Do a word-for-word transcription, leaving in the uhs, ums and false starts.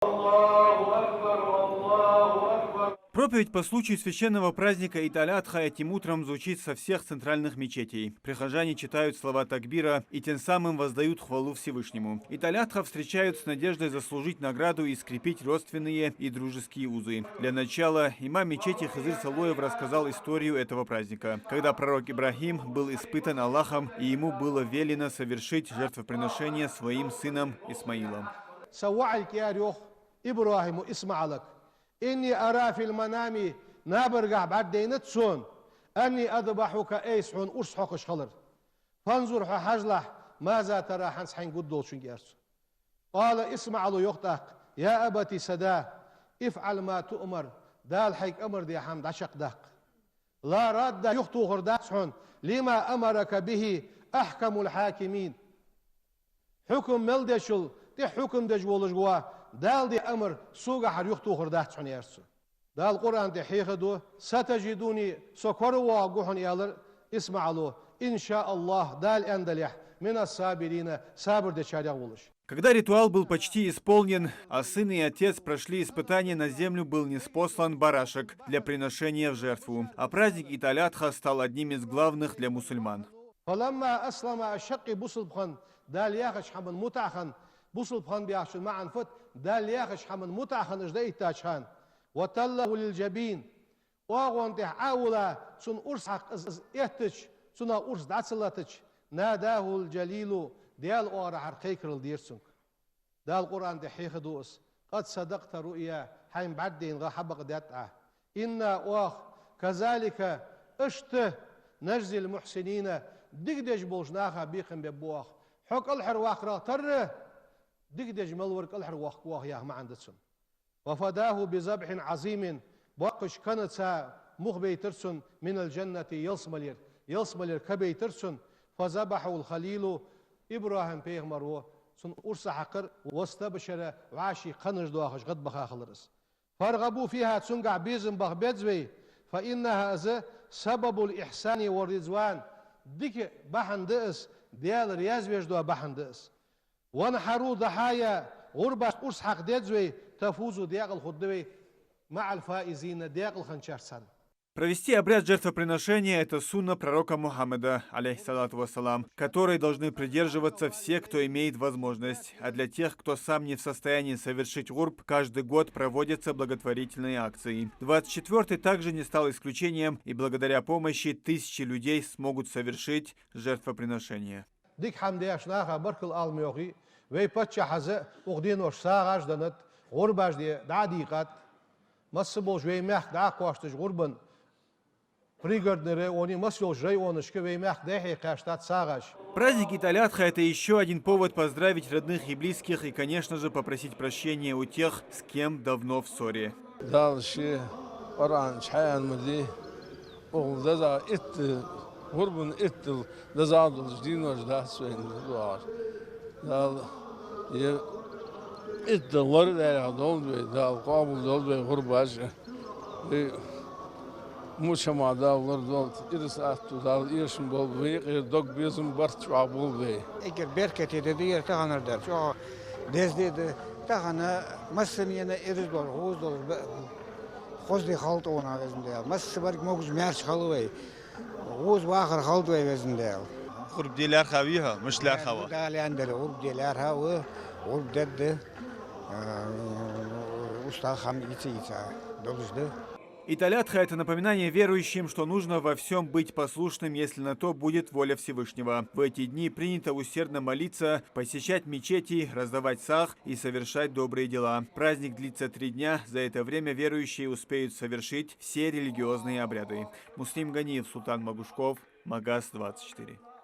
الله أكبر، الله أكبر. Проповедь по случаю священного праздника Ид-аль-Адха этим утром звучит со всех центральных мечетей. Прихожане читают слова такбира и тем самым воздают хвалу Всевышнему. Ид-аль-Адха встречают с надеждой заслужить награду и скрепить родственные и дружеские узы. Для начала имам мечети Хизир Салоев рассказал историю этого праздника, когда пророк Ибрахим был испытан Аллахом и ему было велено совершить жертвоприношение своим сыном Исмаилом. Са воӀал кӀаьра йоах Ибрахима ИсмаӀалага: «إني أرى في المنام», набаргахьа бӀаргадайнад сона, «أني أذبحك», айса хьона урс хьокхаш хилар. «فانظر», хьо хьажалахь, «ماذا ترى», хӀанз хьайна гургдолчунга, аьлар цо. قال, ИсмаӀала йоах тӀаккха: «يا أبت», са да, «افعل ما تؤمر», Дала хьайга амар даь хӀама дӀачакхдаккха. «لا راد», юхатохар дац хьона, «لما أمرك به أحكم الحاكمين». Хьукам мел дечул тӀех хьукам деш волаш вола Дала даь амар согахьара юхатохар дац хьона, аьлар цо. Дала Къуръан тӀа хьехаду: «ستجدني», со коравоагӀаргва хьона, аьлар ИсмаӀала, «إن شاء الله», Дала аьннадале, «من الصابرين», сабар дечарех волаш. Когда ритуал был почти исполнен, а сын и отец прошли испытание, на землю был ниспослан барашек для приношения в жертву, а праздник Ид-аль-Адха стал одним из главных для мусульман. «فلما أسلما», шаккхе бусалба хинна, Дала яхача хӀаман мутӀахьа хинна, бусалба хинна яхачун маӀан фуд, Дала яхача хӀаман мутӀахьа хинна уж дӀаэттача хана, «وتله للجبين», оагӀон тӀа Ӏовилла, цунна урс хьакха из, из эттача, цунах урс дӀа ца латача, «ناداه الجليل», Даьла оагӀорахьара кхайкарал дера цунга. Дала Къуръан тӀа хьехаду из: «قد صدقت الرؤيا», хьайна бӀаргадайна гӀа хьабакъдаьд Ӏа. «إنا», оаха, «كذلك», иштта, «نجزي المحسنين», дика деш болча наха бекхам бергба оаха. Хьо кӀалхарваккхарах тарра, дика деш мел вар кӀалхарвоаккх оаха, яха маӀан да цун. «وفداه بذبح عظيم», боккхача канаца мух байтар цунна, «من الجنة», ялсмалера, ялсмалера ка байтар цунна. «فذبحه الخليل», Ибрахим-пайхамара цунна урс хьакхар, «واستبشر», вӀаший кхаьнаш доахаш гӀадбаха хилар из. «فارغبوا فيها», цунгахьа безам баха беза вай, «فإنها», из, «سبب الإحسان والرضوان», дика бахьан да из, Даьла раьза веш дола бахьан да из. «وانحروا الضحايا», гӀурбашта урс хьакха деза вай, «تفوزوا», декъала хургда вай, «مع الفائزين», декъала хинначарца цхьана. Провести обряд жертвоприношения — это сунна пророка Мухаммада, алейхиссалату вассалам, которой должны придерживаться все, кто имеет возможность. А для тех, кто сам не в состоянии совершить гурб, каждый год проводятся благотворительные акции. Двадцать четвёртый также не стал исключением, и благодаря помощи тысячи людей смогут совершить жертвоприношение. Дика хӀама деш наха баркал ала ма йоахий, вай паччахьа из укх деношка сагӀаш деннад, гӀурбаш де дӀа а дийкъад. Масса болча вай мехка дӀа а кхоачийташ гӀурбан, Пригородни районе, масса йолча районашка вай мехка дӀа-хьа кхаьчад сагӀаш. Праздник Ид-аль-Адха — это ещё один повод поздравить родных и близких и, конечно же, попросить прощения у тех, с кем давно в ссоре. Дала ший Къуръан чу хьааьнна ма дий, укхул дезагӀа итт, гӀурбан иттал дезагӀа долча денош дац вайна дезагӀа. Дала ер итт лар а даьлча долда вай, Дала къоабал долда вай гӀурбаш а. Вай муча хӀамах Дала лорадолда, ираз-атта Дала эшам болба вай, кхы дог-безам, барт чӀоагӀа болба вай. Эггара беркате ди да ер таханара дар, чӀоагӀа деза ди да. Тахан массанена ираз долаш, гӀуз долаш, б-, хоза ди хилда тхона, Везан Даьла. Массабарга могаш-маьрша хилда вай. ГӀуз вахар хилда вай, Везан Даьла. ГӀурба де лаьрхӀа вий хьо? Мишта лаьрхӀа ва? Дала аьннадале, гӀурба де лаьрхӀа ва, гӀурба дергда, а, устагӀа хӀама ийца-ийца долаш да. Ид аль-Адха — это напоминание верующим, что нужно во всём быть послушным, если на то будет воля Всевышнего. В эти дни принято усердно молиться, посещать мечети, раздавать сагӀ и совершать добрые дела. Праздник длится три дня. За это время верующие успеют совершить все религиозные обряды. Муслим Ганиев, Султан Магушков, Магас двадцать четыре.